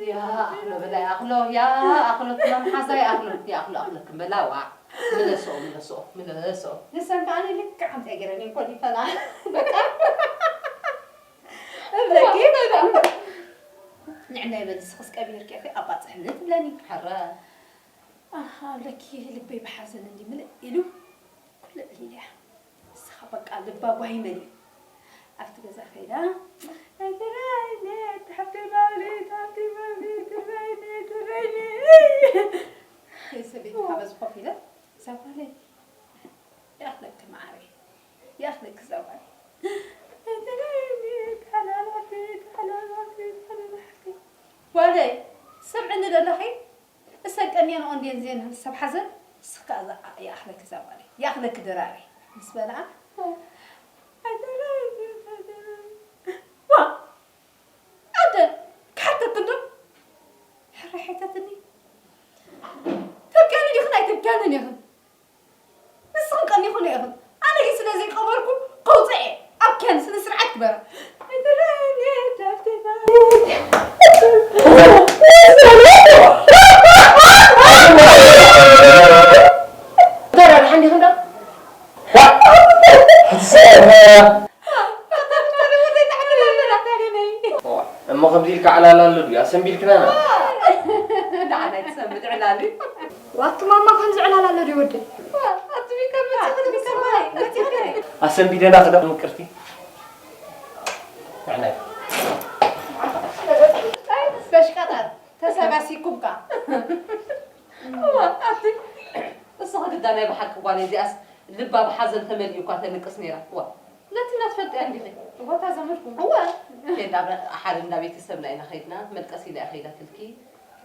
ያ ኣኽሎ በላ፣ ያ ኣኽሎ፣ ያ ኣኽሎ፣ ትማም ሓዛ፣ ያ ኣኽሎ፣ ያ ኣኽሎ፣ ኣኽሎ፣ ክምበላ፣ ዋ። ምለስኦ፣ ምለስኦ፣ ምለስኦ። ንሰን ከኣ ልክዕ ከምዚኣ ገይረን እየን ኮሊፈና። በቃ። እብለኪ። ንዕናይ በሊ፣ ንስኽስ ቀቢርኪ ኢኺ፣ ኣባጽሕኒ ትብለኒ። ሕረ። ኣሃ፣ እብለኪ፣ ልበይ ብሓዘን እንዲ ምልእ ኢሉ። ኩሉ ዕሊል እያ። ንስኻ በቃ ልባ ጓሂ መሊኡ። ኣብቲ ገዛ ከይዳ፣ "ኣይትረኣይኒ፣ ሓፍተይ ማሌት፣ ሓፍተይ ማሌት፣ ትረኣይኒ፣ ትረኣይኒ." ሰበይቲ ሓበዝ ኮፍ ኢለ፣ "እዛ ጓለይ፣ ይኣኽለኪ መዓረይ፣ ይኣኽለኪ እዛ ጓለይ። ኣይትረኣይኒ፣ ሓላል ሓፍተይ፣ ሓላል ሓፍተይ፣ ሓላል ሓፍተይ። ጓለይ፣ ትሰምዕኒ ዶ ኣለኺ?" እሰን ቀንየን ኦንዴን ዜን ሰብ ሓዘን፣ እስኻ እዛ ይኣኽለኪ እዛ ጓለይ፣ ይኣኽለኪ ድራረይ ምስ በልኣ፣ ዋ፣ ኣደ፣ ክሓተት እንዶ? ሕራይ ሓተትኒ። ተብክያኒ ዲኽን ኣይተብክያንን ኢኽን? ንስኽን ቀኒኹን ኢኽን። ኣነ ግን ስለ ዘይቀበልኩ ከውፅእ እየ። ኣብ ኪያን ስነ ስርዓት ግበራ። ተራ ደሓን ዲኽን ዶ? እሞ ከምዚ ኢልካ ዕላል ኣሎ ድዩ? ኣሰንቢድክናና። ደሓን ኣይትሰንብድ ዕላል እዩ። ዋቲ ማማ ከምዚ ዕላል ኣሎ ድዩ ወደይ? ኣሰንቢደና ክዳ ምቅርቲ። ንዕናይ። በሽቃጣት ተሰባሲኩምካ። እዋ፣ ኣቲ፣ እስኺ ግዳ ናይ ብሓቂ ጓለይ እዚኣስ ልባ ብሓዘን ተመሊኡ እኳ ተንቅስ ነይራ። እዋ፣ ነቲ እናትፈልጥያ እንዲኺ? እዋ፣ እታ ዘመድኩም። እዋ፣ ከይዳ ኣብ ሓደ እንዳ ቤተሰብና ኢና ከይድና፣ መልቀስ ኢላ እያ ከይዳትልኪ።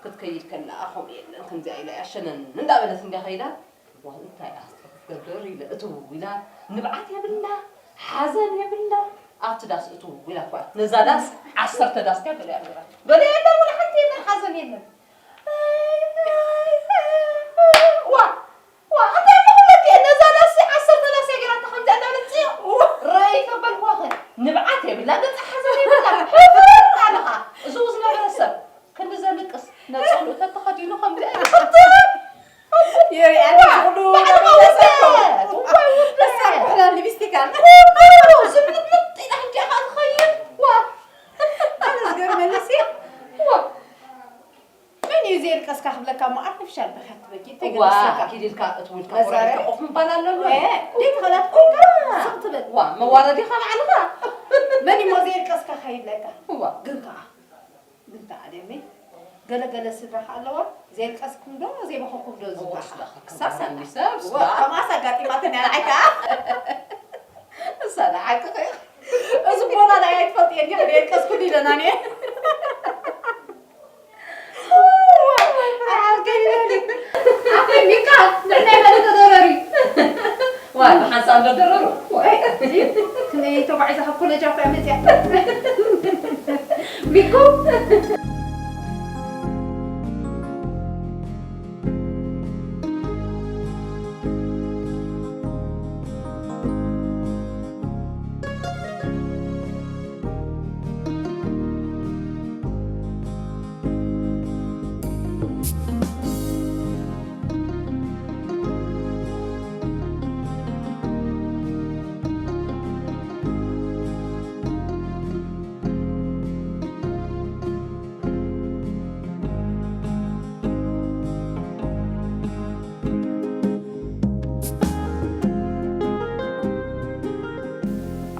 ክትከይድ ከላ፣ ከምኡ የለን፣ ከምዚኣ ኢላ እያ፣ ሸነን እንዳበለት እንዲያ ከይዳ። እዋ፣ እንታይ እያ ክትገብር ኢለ እትው ኢላ፣ ንብዓት የብላ፣ ሓዘን የብላ። ኣብቲ ዳስ እትው ኢላ እኳ፣ ነዛ ዳስ ዓሰርተ ዳስ እያ ገሊኣ ነይራ። ገለ የለን፣ ወላ ሓንቲ የለን፣ ሓዘን የለን። ዋ፣ ዋ፣ እንታይ እሞ ክብለኪ እየ? ነዛ ዳስ ዓሰርተ ዳስ እያ ገይራታ፣ ከምዚኣ እንዳበለት ጽዮ። ዋ፣ ረይ ተበልኳኸ። ንብዓት የብላ፣ ገጻ ሓዘን የብላ። ሕፍር ኣለኻ። እዚኡ ዝነበረ ሰብ ክንዲ ዘልቅስ፣ ነጸልኡ ተተኸዲኑ ከምዚኣ ይኸትር። የሪኣኒ ዋ፣ ኩሉ ባዕልኻ ነገር ውርደት። እዋይ፣ ውርደት። እሳ ኩሕላ ሊፕስቲካን። ኩሉ ዝብልጥልጥ ኢላ ከምዚኣ ኸኣ ትኸይድ። ዋ። ኣነ ዝገርመኒ ሲ፣ ዋ። መን እዩ ዘየልቀስካ ክብለካ እሞ ኣርቲፊሻል በኪ ኣትበኪ፣ እንታይ እዋ፣ ገደሰካ? ኪድ ኢልካ እትውልካ መዛረቢ። ኮራሪካ ኮፍ ምባል ኣለዎ። እ፣ ዘይትኸላት ኮንካ ስቕ ትብል። ዋ፣ መዋረዲኻ ባዕልኻ። መን እዩ እሞ ዘየልቀስካ ከይብለካ? እዋ። ግን ከኣ፣ ግን ከኣ ደመይ፣ ገለ ገለ ስድራ ከኣ ኣለዋ፣ ዘየልቀስኩም ዶ፣ ዘይበኸኩም ዶ እዋ፣ ዝበሃል። ስለ ክከብር ሳሳ። ሰብ፣ እዋ፣ ስለ። ከምኣስ ኣጋጢማትኒ እያ ንዓይ ከኣ። እሳ ንዓይ ክኸ-፣ እዚ ቦና ናይ ኣይትፈልጥዮ እንዲኺ፣ ዘየልቀስኩሉ ኢለና እኔ። ኣይ፣ ሓቀይ በሊ። ኣፈይ ሚካ፣ ንዕናይ በሊ ተደረሪ። ዋይ፣ ብሓንሳብ እንዶ ደረሩ። ዋይ፣ እዚ ክንደይ ተጓዒዛ ካብ ኮለጃ እኮ እያ መፅያ። ሚኮ።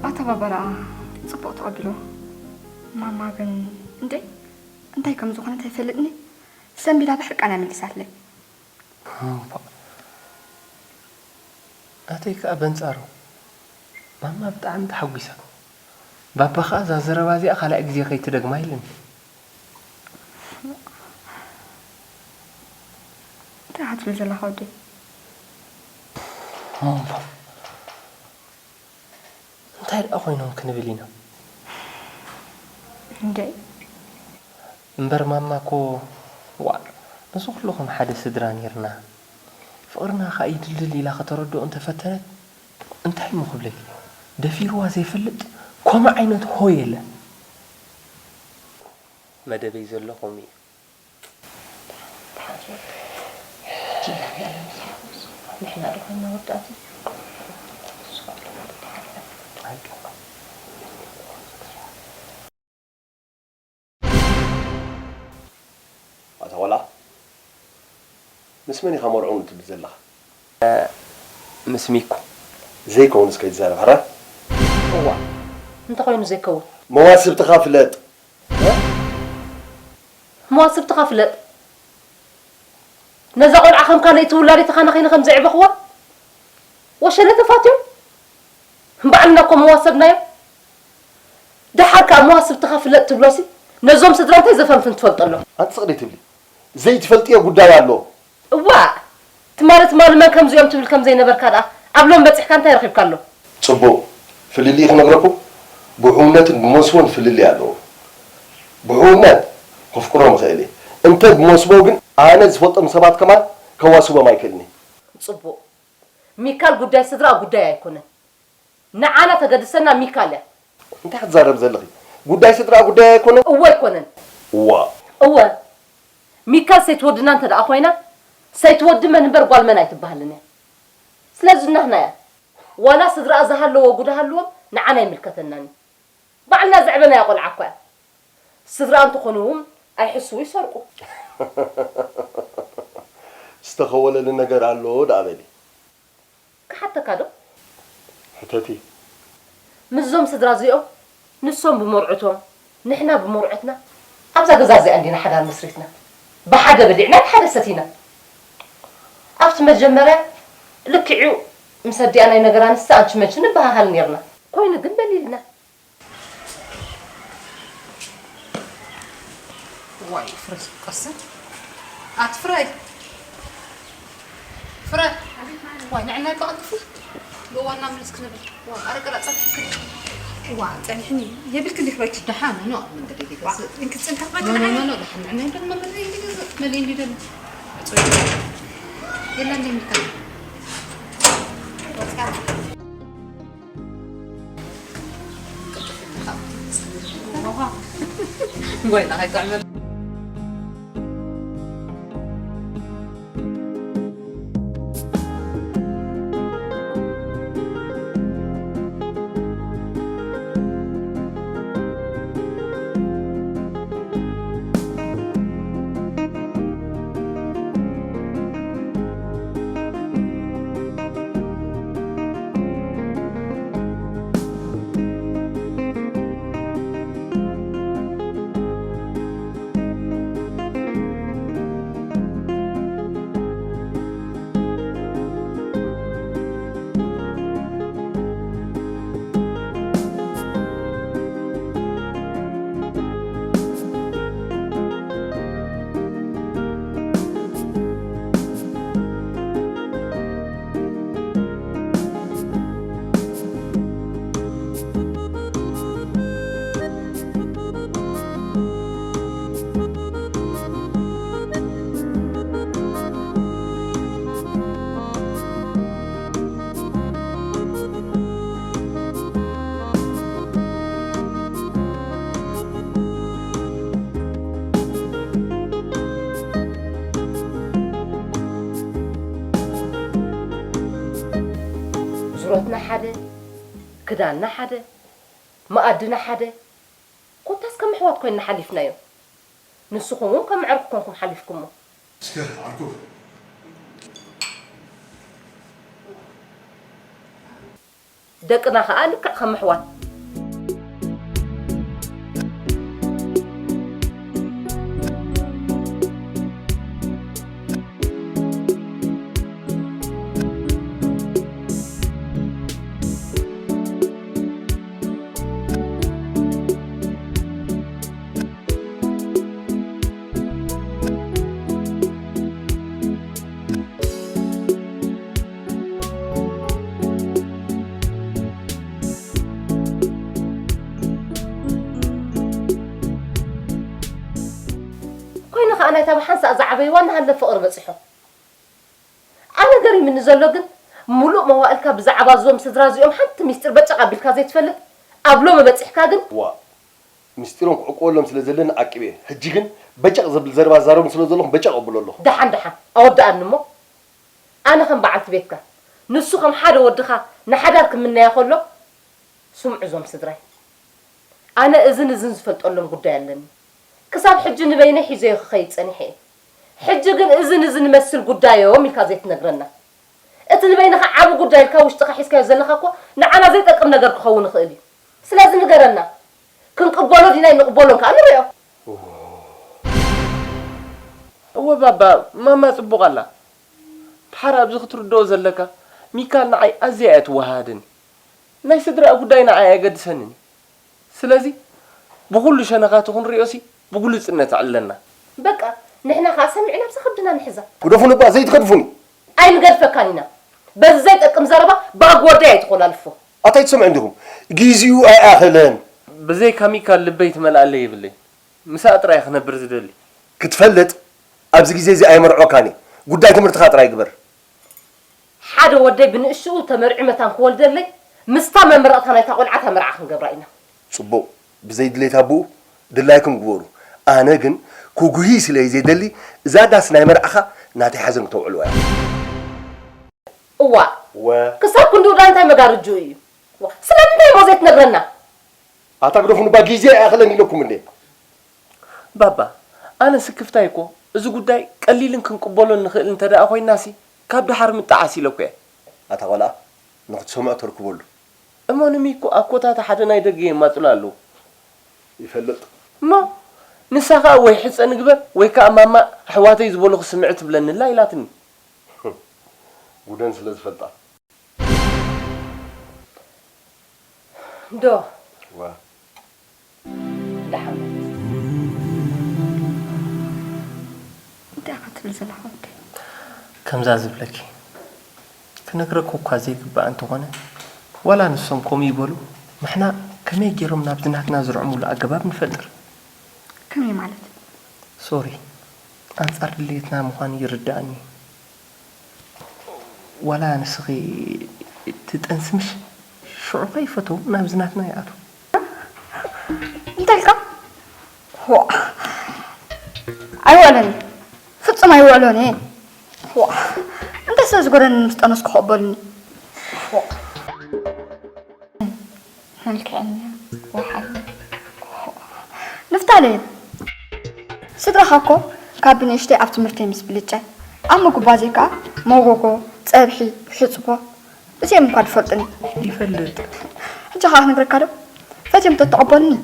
ኣታ ባባ ደኣ ጽቡቕ ተቐቢልዎ። ማማ ግን እንዴ እንታይ ከም ዝኾነት ኣይፈልጥኒ። ሰንቢዳ ብሕርቃና መሊሳትለይ። እምቧእ። ናተይ ከኣ በንጻሩ ማማ ብጣዕሚ ተሓጒሳ። ባባ ከኣ እዛ ዘረባ እዚኣ ካልኣይ ግዜ ከይትደግማ ኢሉኒ። እንታይ ኢኻ ትብል ዘለኻ ወደይ? እምቧእ። እንታይ ደኣ ኮይኖም ክንብል ኢና? እንዴ? እምበር ማማ እኮ፣ ዋእ፣ ነዚ ኩሉ ከም ሓደ ስድራ ኔርና፣ ፍቕርና ከኣ ይድልድል ኢላ ከተረድኦ እንተፈተነት፣ እንታይ እሞ ክብለኪ? ደፊርዋ ዘይፈልጥ ከምኡ ዓይነት ሆ የለን። መደበይ ዘሎ ከምኡ እዩ። ንሕና ዶ ኮይና ወዳእቲ? ኣታ ቆልዓ፣ ምስ መን ኢኻ መርዑ ትብል ዘለኻ? ምስ ሚኩ። ዘይከውንስ ከይትዛረብ፣ ሕራይ። እዋ፣ እንተኾይኑ ዘይከውን። መዋስብትኻ ፍለጥ። መዋስብትኻ ፍለጥ። ነዛ ቆልዓ ከም ካልኣይቲ ውላዲት ተኻናኺነ ከም ዘዕበኽዋ ወሸለ ተፋትዮም። ባዕልና እኮ መዋሰብናዮ። ደሓር ከኣ መዋስብትኻ ፍለጥ ትብሎሲ፣ ነዞም ስድራ እንታይ ዘፈንፍን ትፈልጦ ኣሎ? ኣንቲ ስቕ ደይ ትብሊ? ዘይትፈልጥዮ ጉዳይ ኣሎ። እዋእ! ትማሊ ትማሊ መን ከምዚኦም ትብል ከም ዘይነበርካ ደኣ ኣብ ሎም በጺሕካ እንታይ ረኺብካ ኣሎ? ጽቡቕ። ፍልልይ ክነግረኩም፣ ብሕውነትን ብመስቦን ፍልልይ ኣለዎ። ብሕውነት ከፍቅሮም እኽእል እየ። እንተ ብመስቦ ግን ኣነ ዝፈልጦም ሰባት ከማን ከዋስቦም ኣይክእልን እየ። ጽቡቕ። ሚካል ጉዳይ ስድራ ጉዳይ ኣይኮነን። ንዓና ተገድሰና ሚካል እያ። እንታይ ክትዛረብ ዘለኺ? ጉዳይ ስድራ ጉዳይ ኣይኮነን? እወ ኣይኮነን። እዋ። እወ። ሚካል ሰይቲ ወድና እንተ ደኣ ኮይና፣ ሰይቲ ወዲ መን እምበር ጓል መን ኣይትበሃልን እያ። ስለዚ ናህና እያ። ዋላ ስድራኣ ዝሃለዎ ጉድ ሃልዎም ንዓና ኣይምልከተናን እዩ። ባዕልና ዘዕበናያ ቆልዓ እኳ እያ። ስድራ እንተኾኑ እውን ኣይሕስዉ ይሰርቁ። ዝተኸወለኒ ነገር ኣሎ ደኣ በሊ። ክሓተካ ዶ? ሕተቲ። ምስዞም ስድራ እዚኦም፣ ንሶም ብመርዑቶም፣ ንሕና ብመርዑትና፣ ኣብዛ ገዛ እዚኣ እንዲና ሓዳር መስሪትና። ብሓደ በሊዕና፣ ብሓደ ሰቲና። ኣብቲ መጀመርያ ልክዕ'ዩ ምስ ኣዲኣ ናይ ነገራ ንሳ ኣንቺ መንቺ ንበሃሃል ኔርና። ኮይኑ ግን በሊልና። ዋይ ፍረ ቀስን ኣቲ ፍረ ፍረ ዋይ ንዕና ይበቐልጥፊ ብእዋና ምልስ ክንብል ዋ ኣረቀላ ጸኒሕክን ዋ ጸኒሕኒ የብልክ እንዲህ ባይክ ደሓን ኖ መንገዲ ሊገስ እንክ ጽንሐት ኖ ኖ ኖ ኖ ደሓን ንዕና ይበል መንገዲ ሊገስ መሊ እንዲ ደል ጾይ የላ እንዲ ምልካ ዙረትና ሓደ፣ ክዳንና ሓደ፣ መኣድና ሓደ፣ ኮታስ ከም ኣሕዋት ኮይንና ሓሊፍናዮ። ንስኹም እውን ከም መዕርኩ ኮንኩም ሓሊፍኩሞ። እስከ ዓርኩ። ደቅና ኸኣ ልክዕ ከም ኣሕዋት። ኮይኑ ኸኣ ናይታ ብሓንሳእ ዝዓበይዋ እናሃለ ፍቕሪ በጺሖ። ኣነ ገሪምኒ ዘሎ ግን፣ ምሉእ መዋእልካ ብዛዕባ እዞም ስድራ እዚኦም ሓንቲ ሚስጥር በጨቕ ኣቢልካ ዘይትፈልጥ፣ ኣብ ሎሚ በጺሕካ ግን፣ ዋእ! ምስጢሮም ክዕቅበሎም ስለ ዘለኒ ዓቂበ። ሕጂ ግን በጨቕ ዘብል ዘረባ ዛረቡ ስለ ዘለኹም በጨቕ ኣብሎ ኣለኹ። ደሓን ደሓን ኣወድኣኒ እሞ፣ ኣነ ከም በዓልቲ ቤትካ፣ ንሱ ከም ሓደ ወድኻ ንሓዳር ክምነያ ከሎ፣ ስምዑ እዞም ስድራይ። ኣነ እዝን እዝን ዝፈልጠሎም ጉዳይ ኣለኒ። ክሳብ ሕጂ ንበይነይ ሒዘዮ ክኸይድ ጸኒሐ እየ። ሕጂ ግን እዝን እዝን እመስል ጉዳዮም ኢልካ ዘይትነግረና? እቲ ንበይንኻ ዓቢ ጉዳይ ኢልካ ውሽጥኻ ሒዝካዮ ዘለኻ እኮ ንዓና ዘይጠቅም ነገር ክኸውን ይኽእል እዩ። ስለዚ ንገረና። ክንቅበሎ ዲና ኣይንቕበሎን ከኣ ንሪኦ። እወ ባባ፣ ማማ ጽቡቕ ኣላ። ድሓር ኣብዚ ክትርድኦ ዘለካ፣ ሚካል ንዓይ ኣዝያ እያ ትወሃሃደኒ። ናይ ስድራኣ ጉዳይ ንዓይ ኣየገድሰንን እዩ። ስለዚ ብኹሉ ሸነኻቱ ክንሪኦሲ ብግሉጽነት ኣዕልለና። በቃ ንሕና ከኣ ሰሚዕና ብዛ ከብድና ንሕዛ። ግደፉኒ እባ ዘይትገድፉኒ። ኣይንገድፈካን ኢና። በዚ ዘይጠቅም ዘረባ ብኣግወደይ ኣይትኾላልፎ። ኣታ ኣይትሰምዑ እንዲኹም? ግዜኡ ኣይኣኸለን። ብዘይካ ሚካል ልበይ ትመልኣለይ የብለይ። ምስኣ ጥራይ ክነብር ዝደሊ። ክትፈልጥ ኣብዚ ግዜ እዚ ኣይመርዖካን እየ። ጉዳይ ትምህርትኻ ጥራይ ግበር። ሓደ ወደይ ብንእሽኡ ተመርዒ መታን ክወልደለይ ምስታ መመረቕታ ናይታ ቆልዓ እታ መርዓ ክንገብራ ኢና። ጽቡቕ፣ ብዘይ ድሌት ኣቦኡ ድላይኩም ግበሩ። ኣነ ግን ክጉሂ ስለ ዘይደሊ እዛ ዳስ ናይ መርዓኻ ናተይ ሓዘን ክተውዕልዋ እያ። እዋ እወ። ክሳብ ክንድኡ ዳ እንታይ መጋርጅኡ እዩ? ዋ፣ ስለምንታይ እሞ ዘይትነግረና? ኣታ ግደፉኒ እባ ግዜ ኣይኣኸለን ኢለኩም እንዴ? ባባ፣ ኣነ ስክፍታይ እኮ እዚ ጉዳይ ቀሊልን ክንቅበሎን ንኽእል እንተ ደኣ ኮይናሲ ካብ ደሓር ምጠዓስ ኢለ እኮ እየ። ኣታ ቆልዓ ንኽትሰምዖ ተርክበሉ። እሞ ንሚኩ ኣብ ኮታታ ሓደ ናይ ደገ የማጽሉ ኣለዉ። ይፈልጥ። እሞ ንሳ ኸኣ ወይ ሕጸ ንግበር ወይ ከኣ ማማ ኣሕዋተይ ዝበሉኺ ስምዒ ትብለንላ ኢላትኒ። ጉደን ስለ ዝፈልጣ። ዶ ዋ ደሓን። እንታይ ኢኻ ትብል ዘለኻ ወደይ? ከምዛ ዝብለኪ ክነግረኪ እኳ ዘይግባእ እንተኾነ፣ ዋላ ንሶም ከምኡ ይበሉ፣ ንሕና ከመይ ገይሮም ናብዚ ናትና ዝርዕሙሉ ኣገባብ ንፈጥር። ከመይ ማለት? ሶሪ፣ ኣንጻር ድሌትና ምዃኑ ይርድኣኒ። ዋላ ንስኺ ትጠንሲ ምሽ? ሽዑ ከይፈተው ናብዚ ናትና ይኣትዉ። እንታይ ኢልካ? ዋ! ኣይውዕልን እዩ። ፍጹም ኣይውዕሎን እየ። ዋ! እንታይ ስለ ዝጎደኒ ምስ ጠነስኩ ክቕበሉኒ? ዋ! መልክዐኛ፣ ወሓሊ። ንፍታሌም፣ ስድራኻ እኮ ካብ ብንእሽተይ ኣብ ትምህርተይ ምስ ብልጫይ፣ ኣብ ምግቢ ባዜካ መጎጎ፣ ጸብሒ፣ ሕጽቦ፣ እዚኦም እኳ ድፈልጡኒ። ይፈልጥ። ሕጂ ኸኣ ክነግረካ ዶ? ፈትዮም ተተቐበሉኒ፣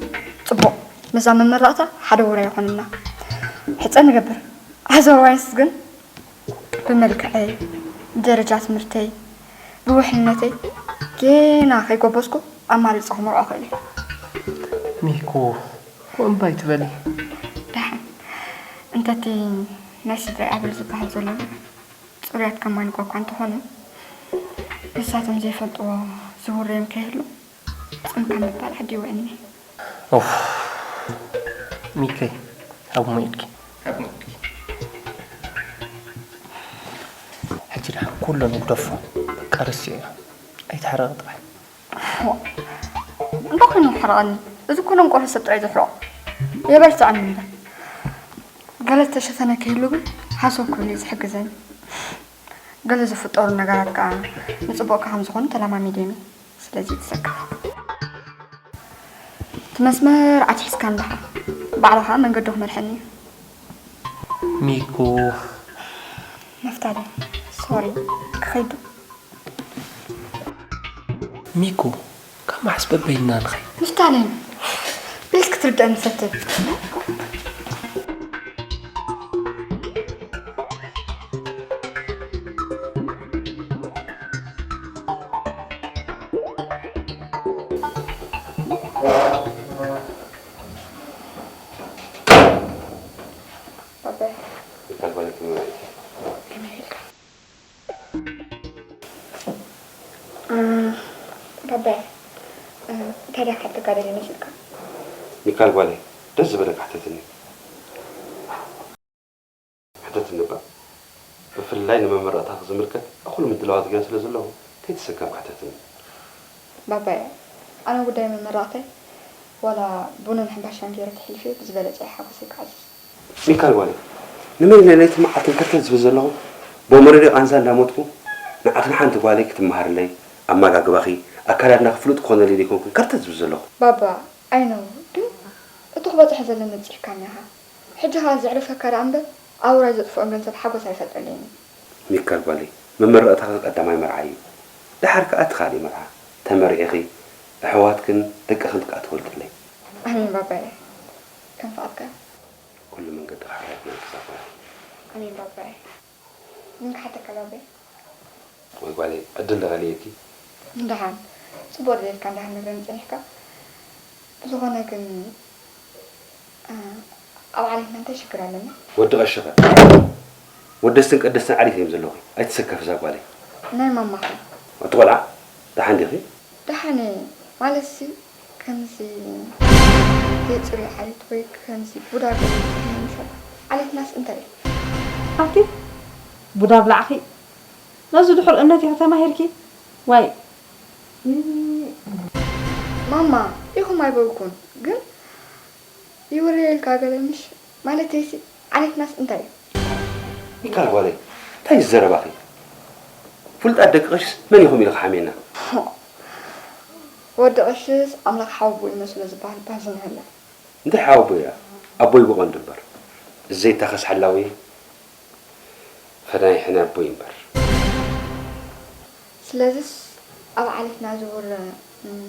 ጽቡቕ። ምስዛ መመረቕታ ሓደ ውራይ ይኾንና። ሕጸ ንገብር። ኣዘርዋይስ ግን ብመልክዐይ፣ ብደረጃ ትምህርተይ፣ ብውሕልነተይ ጌና ከይጎበዝኩ ኣማሪጸ ክመርዖ እኽእል እየ። ሚኩ፣ ከምኡ እምባ ኣይትበሊ። ደሓን፣ እንተቲ ናይ ስድራይ ኣበል ዝበሃል ዘሎ ግን ጽሩያት ከማን እኳ እንተኾኑ፣ ንሳቶም ዘይፈልጥዎ ዝውረዮም ከይህሉ ጽምካ ምባል ዓዲ ይውዕልኒ። ኡፍ፣ ሚከይ፣ ኣብ ሞይድኪ። ኣብ ሞይድኪ። ሕጂ ደሓን ኩሉ ንግደፎ። በቃ ረስዕዮ። ኣይትሕረቒ ጥራይ። ዋ፣ እንታይ ኮይኑ ይሕረቐኒ? እዚ እኮ ደንቆሮ ሰብ ጥራይ ዘሕርቖ። የበርትዐኒ እምበር። ገለ ዝተሸፈነ ከይህሉ ግን ሃሰው ክብል እዩ ዝሕግዘኒ። ገለ ዝፍጠሩ ነገራት ከኣ ንጽቡቕካ ከም ዝኾኑ ተለማሚደዮም እየ። ስለዚ ተሰከፍ። እቲ መስመር ኣትሒዝካ ኣለኻ። ባዕልኻ መንገዱ ክመርሐኒ እዩ። ሚኩ። ነፍታሌም፣ ሶሪ፣ ክኸይድ ዶ? ሚኩ፣ ካብ መዓስ በበይንና ንኸይድ? ነፍታሌም፣ ፕሊስ ክትርድአኒ ፈትን። ባባይ። እንታይ ማለት ነው? ከመይ ኢልካ? እም፣ ባባይ፣ እም፣ እንታይ ደኣ ክሓተካ ደልየ መሲልካ? ሚካል ጓለይ፣ ደስ ዝበለካ ሕተትኒ። ሕተትኒ እባ። ብፍላይ ንመመረቕታኺ ዝምልከት እኹል ምድላዋት ገይረ ስለ ዘለኹ፣ ከይተሰከፍካ ሕተትኒ። ባባየ፣ ኣነ ጉዳይ መመረቕተይ ዋላ ቡንን ሕምባሻን ገይረ ተሕልፌ ብዝበለጸ እየ ሓጎሰይ ክዓዝዝ። ሚካል ጓለይ፣ ንመይለለይቲ መዓልትን ከርተት ዝብል ዘለኹ፣ ብመረዶ ቃንዛ እንዳሞትኩ፣ ንዓኽን ሓንቲ ጓለይ ክትመሃርለይ፣ ኣመጋግባኺ፣ ኣካዳድናኺ ፍሉጥ ክኾነለይ ዘይኮንኩን ከርተት ዝብል ዘለኹ። ባባ፣ I know፣ ግን እቲ ክበጽሖ ዘለኒ ኣብጺሕካኒ ኢኻ። ሕጂ ኸኣ ዘዕርፈካ ደኣ እምበር፣ ኣብ ውራይ ዘጥፍኦም ገንዘብ ሓጎስ ኣይፈጥረለይን እዩ። ሚካል ጓለይ፣ መመረቕታኺ ቀዳማይ መርዓ እዩ። ደሓር ከኣ እቲ ካልእ መርዓ። ተመርዒኺ፣ ኣሕዋትክን ደቅኽን ከኣ ትወልድለይ። ኣሜን ባባየ። ከም ፍቓድካ። ኩሉ መንገዲ ሓራይ ክመልክሳ ጓል። ኣሜን ባባየ። ግን ክሓተካ ባባየ። ወይ ጓለይ፣ ዕድል ዶ ከልየኪ? ደሓን። ጽቡቕ ድሌትካ እንድሕር ነግረኒ ጸኒሕካ። ብዝኾነ ግን፣ እ፣ ኣብ ዓሌትና እንታይ ሽግር ኣለና? ወዲ ቀሺ ኸ? ወደስትን ቀደስትን ዓሌት እዮም ዘለኹ። ኣይትሰከፊ እዛ ጓለይ። ናይ ማማኸ? እቲ ቆልዓ ደሓን ዲኺ? ደሓን እየ። ማለትሲ፣ ከምዚ ዘይጽሩይ ዓሌት ወይ ከምዚ ቡዳ ገለ ይመስለካ። ዓሌትናስ እንታይ እዩ? ኣቲ ቡዳ ብላዕኺ፣ ነዚ ድሑር እምነት ኢኺ ተማሂርኪ? ዋይ። ማማ፣ ኢኹም ኣይበልኩን፣ ግን ይውረየልካ ገለ ምሽ? ማለተይሲ፣ ዓሌትናስ እንታይ እዩ? ሚካል ጓለይ፣ እንታይ እዩ ዘረባኺ? ፍሉጣት ደቂ ቀሽስ መን ኢኹም ኢሉ ክሓምየና? ወዲ ቀሽስ ኣምላኽ ሓወቦኡ ይመስሎ ዝበሃል ባህዚ ንህለ። እንታይ ሓወቦ እያ? ኣቦይ ብቐንዱ እምበር። ዘይታኸስ ሓላዊ ፈዳይ ሕነ ኣቦይ እምበር። ስለዚስ ኣብ ዓሌትና ዝውረ፣ እም፣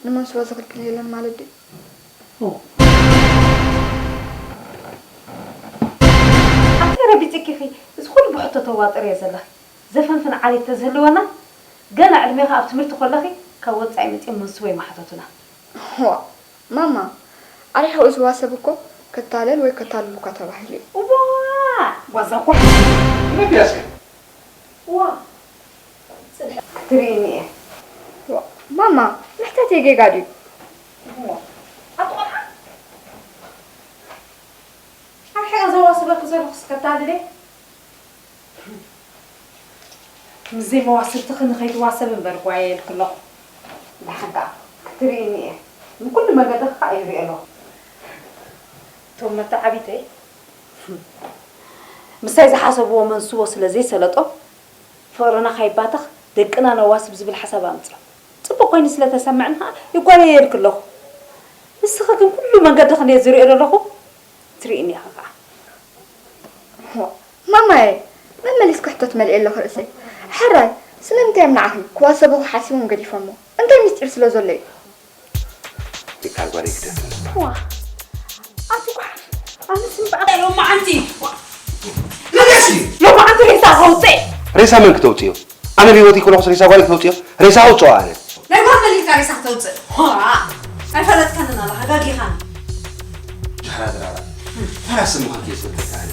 ንመንስቦ ዝኽልክል የለን ማለት ድዩ? ኦ። ኣቲ ረቢጽኪኺ፣ እዚ ኩሉ ብሕቶ ተዋጥርዮ ዘለኺ። ዘፈንፍን ዓሌት ተዝህልወና፣ ገና ዕድሜኻ ኣብ ትምህርቲ ከለኺ ካብ ወጻኢ መጺኦም መንስቦ ይመሓተቱና። ዋ፣ ማማ፣ ኣርሒቑ ዝዋሰብ እኮ ክታለል ወይ ከታልል እኳ ተባሂሉ እዩ። እዋ! ዋዛ እኳ። ግደፍያ እስከ። ዋ! ጽንሕ ክትርእይኒ እየ። ዋ፣ ማማ፣ ምሕተት እየ ጌጋ ድዩ? ዋ፣ ኣቲ ቆልዓ። ኣርሒቐ ዘዋስበኪ ዘለኹስ ከታልል እየ? ምስ ዘይመዋስብትኺ ንኸይትዋሰብ እምበር ጓየ ኢልኪ ኣለኹ። ደሓን ከኣ ክትርእይኒ እየ። ንኩሉ መገድኺ ከኣ ይርኢ ኣለኹ። እቶም መተዓቢተይ ምሳይ ዝሓሰብዎ መንስቦ ስለ ዘይሰለጦም፣ ፍቕርና ካይባተኽ ደቅና ነዋስብ ዝብል ሓሳብ ኣምጺኦም። ጽቡቕ ኮይኑ ስለ ተሰምዐኒ ከኣ ይጓየየልኪ ኣለኹ። ንስኺ ግን ኩሉ መንገድኺ እንድየ ዝርእዮ ዘለኹ፣ ትርእይኒ ኢኺ ከኣ። ማማየ፣ መመሊስኪ ሕቶ ትመልኢ ኣለኺ ርእሰይ። ሕራይ፣ ስለምንታይ እዮም ንዓኺ ክዋሰቡኺ ሓሲቦም ገዲፎሞ? እንታይ ምስጢር ስለ ዘሎ እዩ? ሚካል ጓለይ ግደፍኒ። ዋ፣ ኣቲ ጓሓፍ፣ ኣነስ እምበኣር ሎማዓንቲ፣ ዋ፣ መለስኪ! ሎማዓንቲ ሬሳ ከውፅእ! ሬሳ መን ክተውፅእዮ? ኣነ ብህይወት ከለኹስ ሬሳ ጓለይ ክተውፅእዮ? ሬሳ ኣውፅኦ ኣነ። ናይ ጓል መሊእካ ሬሳ ክተውፅእ? ዋ፣ ኣይፈለጥካንን ኣለኻ፣ ጋጊኻኒ። ጃህራ ድራራ። ተራ ስምኻ ከይፈልጠካ ኣነ።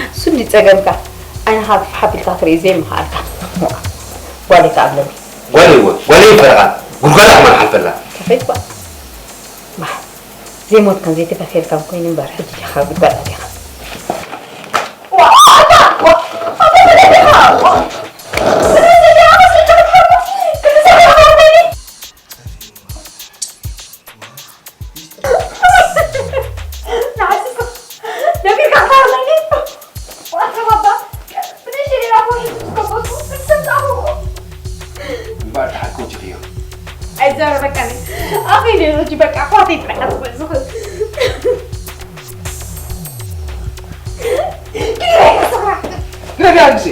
እሱ እንዲ ጸገምካ፣ ዓይንኻ ሓቢልካ ክትርኢ ዘይምኽኣልካ። ጓለይ ከኣ ኣብለኒ። ጓለይ እወ፣ ጓለይ ይፈረቓ፣ ጉድጓዳ ከማን ሓልፈላ። ከፈይት ጓል። ባህ፣ ዘይሞትካን ዘይተፈፍየልካን ኮይኑ እምበር፣ ሕጂ ዲኻ ጉድጓድ ኣቲኻ። ንዓስስ ነቢርካ ክታርለኒ። ዋታ ባባ፣ ብንእሽተይ ሌላ ፎርሒ ዝከበቱ፣ ንሰምጣኹ። እምበኣር ተሓኮት ኢኽዮ። ኣይዛረበካኒ። ኣፈይ ነይሩ፣ ሕጂ በቃ፣ ኳተይ ጥራሕ ኣትኩዕ ዝኽእል። ግደፈያ ግዜ።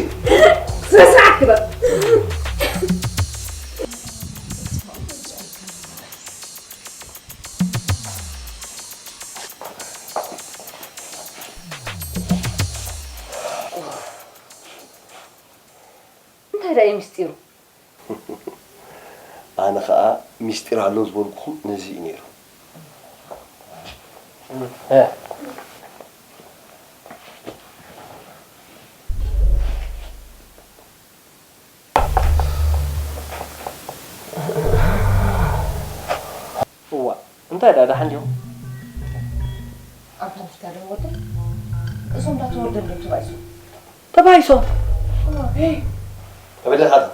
ስነ ስርዓት ግበር። እንታይ ደኣ እዩ ምስጢሩ? ኣነ ኸኣ ምስጢር ኣሎ ዝበልኩኹም ነዚ እዩ ነይሩ። እዋ፣ እንታይ ደኣ ደሓን ዲኹም? ኣንታ ንፍታ ዶ ወደይ? እዞም ዳ ተወልደ እንዶ ተባኢሶም? ተባኢሶም? ተበደልካ ዶ?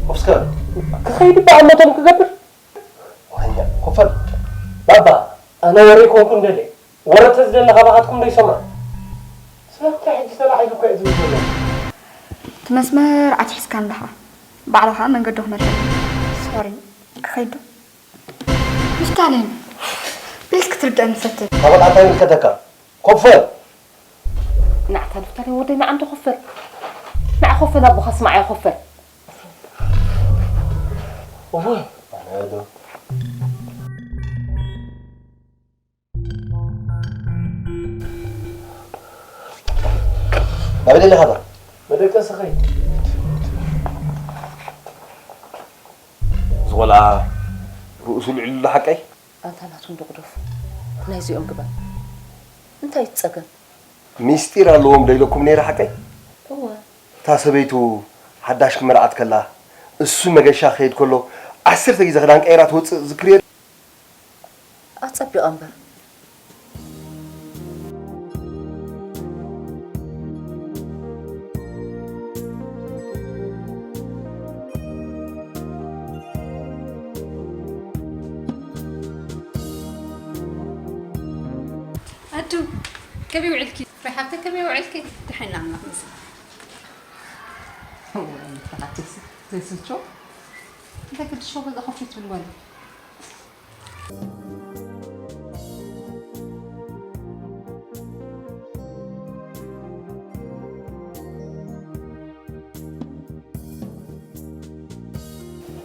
ኮፍ እስከ በል። ክኸይድ እባ እሞቶም ክገብር። ወረኛ፣ ኮፍ በል። ባባ፣ ኣነ ወረ ይኮንኩ እንደለ። ወረ ተዝደለ ካባኻትኩም ዶ ይሰምዕ? ስለምንታይ ሕጂ ተላዒሉ እኮ እዩ ዝብል ዘሎ? እቲ መስመር ኣትሒዝካ ኣለኻ። ባዕልኻ መንገዲ ክመርሕ። ሶሪ፣ ክኸይድ ዶ? ንፍታሌም፣ ፕሊዝ ክትርድአኒ ፈትን። ካብ ኣልኣታ ይምልከተካ። ኮፍ በል። ንዓታ ንፍታሌም ወደይ ንዓ እንዶ ኮፍ በል። ንዓ ኮፍ በል ኣቦኻ ስማዓዮ ኮፍ በል። እወ። ኣነ ዶ። ናበይ ደሊኻ ዶ? መደቀሲ ኸይድ። እዚ ቆልዓ ርእሱ ልዕሉ ኣሎ ሓቀይ? ኣንታ ናቱ እንዶ ግደፎ። ናይዚኦም ግበር። እንታይ እቲ ጸገም? ሚስጢር ኣለዎም ዶ ኢለኩም ነይረ ሓቀይ? እወ። እታ ሰበይቱ ሓዳሽ ክመርዓት ከላ፣ እሱ መገሻ ክኸይድ ከሎ፣ ዓሰርተ ግዜ ክዳን ቀይራ ትወጽእ ዝክርዮ። ኣጸቢቐ እምበር። ኣዱ፣ ከመይ ውዕልኪ? ፍሬ ሓብተይ፣ ከመይ ውዕልኪ? ደሓን ኣምላኽ ይመስገን። እዋይ፣ ተሓትስ ዘይስልቾ? እንታይ ቅዱስ ሸው በዛ ኮፊት ብል ወለ?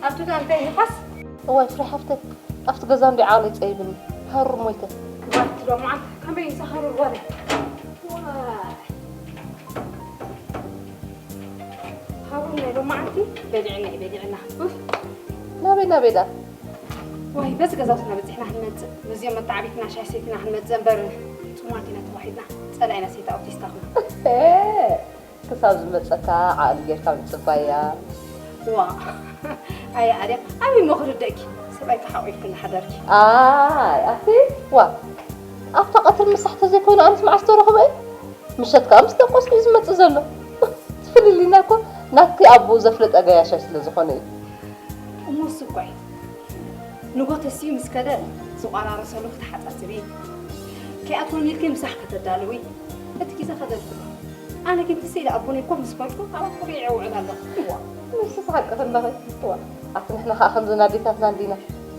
ኣቱዳ እንታይ ይኻስ? እዋይ ፍሬ ሓፍተይ፣ ኣብቲ ገዛ እንዲ ዓቕለይ ጸይብኒ፣ ሃሩር ሞይተ። ክባቲ ሎማዓንቲ ከመይ ይሰኸሩ ወለ? ዋይ። ሃሩር ናይ ሎማዓንቲ በሊዕና እዩ በሊዕና። ኡፍ። ናበይ ናበይ ዳ? ዋይ፣ በዚ ገዛውትና በጺሕና ክንመጽእ፣ ምስዚኦም መተዓቢትና ሻሂ ሰቲና ክንመጽእ እምበር፣ ጽሙዋት ኢና ተዋሒድና፣ ጸላኢና ሰይጣ ኣውቲስታ ኩና። ክሳብ ዝመጸካ ዓቕሊ ጌርካ ምጽባያ። ዋ፣ ኣየ ኣድያ፣ ኣበይ እሞ ክርደእኪ? ሰብኣይ ተሓቑፍኪ እናሓደርኪ። ኣይ፣ ኣቲ፣ ዋ፣ ኣብታ ቀትሪ ምሳሕ ተዘይኮይኑ ኣነስ መዓስ ተረኽበ እየ? ምሸት ከኣ ምስ ደቆስኩ እዩ ዝመጽእ ዘሎ። ትፍልልይና እኮ ናትኪ ኣቦኡ ዘፍለጠ ገያሻይ ስለ ዝኾነ እዩ። እሞ እሱ እኮ እዩ። ንጎተሲ ምስ ከደ ዝቋራረሰሉ ክትሓጻጽቢ፣ ከይኣትወኒ ኢልኪ ምሳሕ ከተዳልዊ፣ እቲ ግዜ ከደልኩ። ኣነ ግን ትስ ኢለ ኣቦነይ ኮፍ ምስ በልኩ፣ ኣብ ኣፍሪዐ እውዕል ኣለኹ። እዋ፣ ንስኺ ሓቂ ከለኺ፣ እዋ፣ ኣቲ ንሕና ኸኣ ከምዘን ኣዴታትና እንዲና።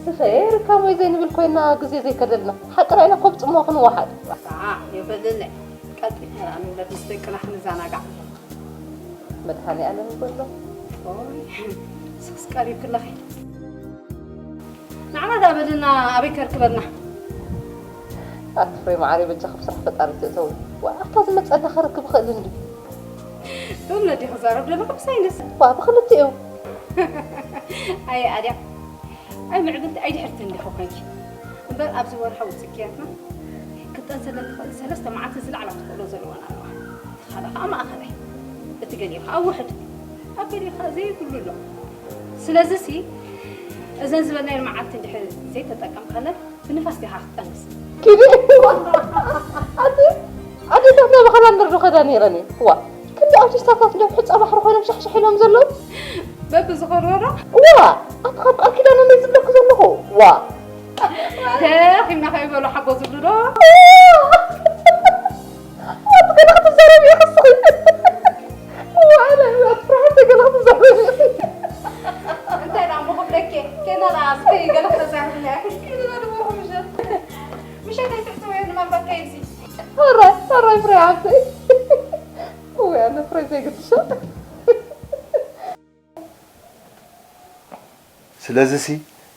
ስፈ ርካብ ወይ ዘይንብል ኮይና ግዜ ዘይከደልና። ሓቅና ኢና ኮብ ጽምዋ ክንወሓድ። ኣታ፣ የበለለይ። ቀልጢፍና ንውለድ ምስ ደቅና ክንዘናጋዕ። መድሃኔ ኣለም ይበሎ። ኦይ፣ ንስኽስ ቀሪብኪ ኣለኺ። ንዓና ደኣ በልና ኣበይ ከርክበና? ኣቲ ፍሬ መዓረይ በጃኺ ብስራሕ ፈጣሪ ትእተዊ። ዋ፣ ኣብታ ዝመጸና ከርክብ እኽእል እንድዩ። ብእምነት ዲኺ ክዛረብ ዘለኹ ብሳይንስ? ዋ፣ ብኽልቲኡ። ኣየ ኣድያ። ኣይ ምዕብልቲ ኣይድሕርቲ እንዲኹ ኮይንኪ። እምበር ኣብዚ ወርሓዊ ጽግያትና ክጠንሰለን ትኽእል ሰለስተ መዓልቲ ዝለዓላ ተኽእሎ ዘለወን ኣለዋ። እቲ ካልእ ኸኣ ማእኸላይ። እቲ ገሊኡ ኸኣ ውሑድ። ኣብ ገሊኡ ኸኣ ዘይብሉ ኣሎ። ስለዚሲ እዘን ዝበልናየን መዓልቲ እንድሕር ዘይተጠቀምካለን ብንፋስ ዲኻ ክትጠንስ? ኪዲ። ኣቲ ኣዴታትና ብኻላንደር ዶ ኸዳ ነይረን እየን? ዋ፣ ክንዲ ኣውቲስታታት ነብሑ ጸባሕሪ ኮይኖም ሻሕሻሕ ኢሎም ዘለዉ። በብዝኸድዎ ዶ? እዋ፣ ኣቲ ካብ ቃል ኪዳኖም እየ ዝብለኪ ዘለኹ። ዋ። ደኺምና ከይበሉ ሓጎ ዝብሉ ዶ? ኣቲ ገለ ክትዛረቢ ኢኺ እስኺ። እዋ፣ ኣነ፣ ኣቲ ፍርሓተይ ገለ ክትዛረቢ ኢኺ። እንታይ ደኣ እሞ ክብለኪ? ኬና ደኣ እስኪ ገለ ክተዛርብና ኢኺ። ኬና ደኣ እሞ ምሸት። ምሸት ኣይትሕስበዮ ንመንበርከ ይብሲ። ሕራይ፣ ሕራይ ፍሬ ሓፍተይ። እወ፣ ኣነ ፍሬ ዘይግድሾ። ስለዚሲ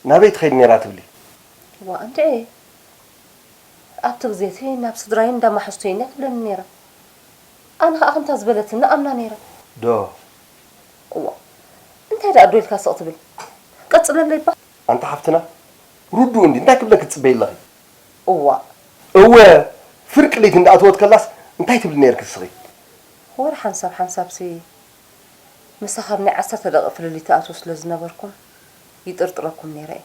ናበይ ትኸይድ ነይራ ትብሊ? ዋ፣ እንድዒ። ኣብቲ ግዜ እቲ ናብ ስድራይን እንዳ ማሓዙተይን እያ ትብለኒ ነይራ። ኣነ ኸኣ ከምታ ዝበለትኒ ኣምና ነይረ። ዶ? እዋ። እንታይ ደኣ ዶ ኢልካ ስቕ ትብል? ቀጽለለይ እባ። ኣንታ ሓፍትና፣ ርዱእ እንዲ እንታይ ክብለኪ ትጽበዪ ኣለኺ? እዋ። እወ፣ ፍርቂ ለይቲ እንዳኣተወት ከላስ እንታይ ትብሊ ነይርኪ ንስኺ? ወረ ሓንሳብ ሓንሳብሲ ምሳኻ ኣብ ናይ ዓሰርተ ደቂቕ ፍልልይ ትኣትዉ ስለ ዝነበርኩም ይጥርጥረኩም ነይረ እየ።